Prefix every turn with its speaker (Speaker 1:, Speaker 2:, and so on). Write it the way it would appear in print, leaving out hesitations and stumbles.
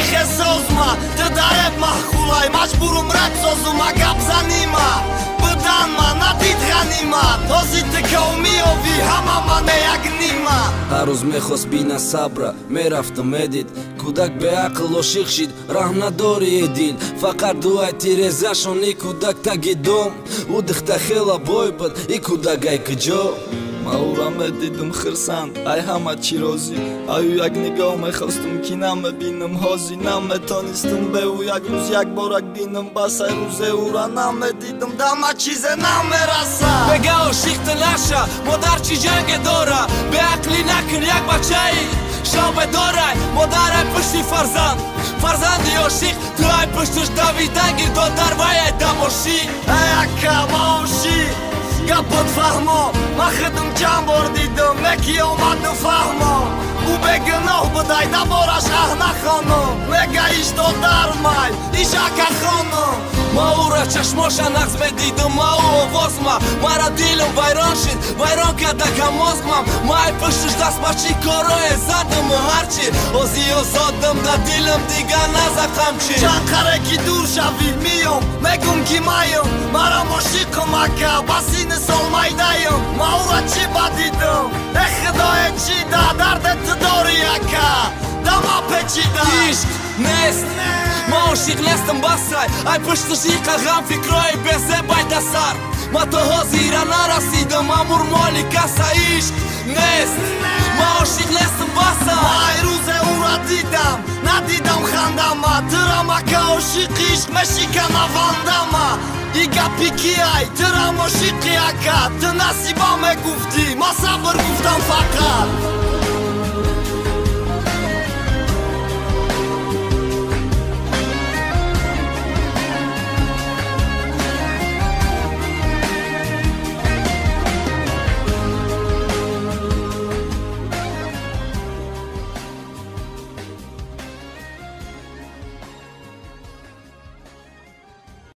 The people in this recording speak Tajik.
Speaker 1: Чихе созма, ту дареб маъқулай, маҷбурум рэп созума гап занима. Буданма надид ғанимат, ҳози ту ков меёвӣ, ҳама мане як нима.
Speaker 2: Ҳар рӯз мехост бина сабра, мерафту медид. Кӯдак беақл ошиқ шид, раҳм надори э дил. Фақат дуай тирезашон и кӯдак таги дом. Ӯ духта хела бой буд, и кӯдак ай куҷо?
Speaker 3: Ма ӯра медидум хирсанд, ай ҳама чӣ розӣ. Аю як нигоҳ мехостум, ки намебинам ҳозӣ. Наметонистум бе ӯ як рӯз як борак бинам. Бас ай рӯзе ӯра намедидум,
Speaker 1: дама чизе намераса.
Speaker 4: Бега ошиқ ту наша, модар чӣ ҷанге дора? Беақлӣ накун, як бачаи шобе дорай. Модар ай пушти фарзанд, фарзанди ошиқ. Ту ай пушташ давидан гир, додар вай ай дамошӣ.
Speaker 1: Эй ака, ма ошиқ, гапот фаҳмо. Ман худам чанд бор дидам, неки омаду фаҳмо. Ӯ бегуноҳ будай, набораш аҳ нахонум. Мега иш додармай, иш ака хонум.
Speaker 4: Ма ӯра чашмоша нағз медидум, ма ӯ овозма. Мара дилам вайрон шид, вайрон карда камозмам. Ма ай пушташ даст ба чӣ корое задаму ҳарчи. Ҳози озодам, да дилам дигар назақам чӣ.
Speaker 1: Чанд қаре ки дур шавӣ, миём, мегум ки маём. Марам ошиқум ака, ба синни сол майдаём. Ма ӯра чӣ бадидам? Э худое, чӣ да дарде ту дорӣ ака? Дама печида.
Speaker 4: Ишқ нест, ма ошиқ нестам, басай. Ай пушташ иқа ғам, фикрҳои безебай да сар. Ма то ҳозира нарасидам, амур моли каса. Ишқ нест, ма ошиқ нестам, басай.
Speaker 1: Ма ай рӯзе ӯра дидам, надидам хандама. Тырам ака ошиқи ишқ мешикана вандама. И гапи киай, тырам ошиқи ака. Ту насиба мегуфтӣ, ма сабр гуфтам фақат.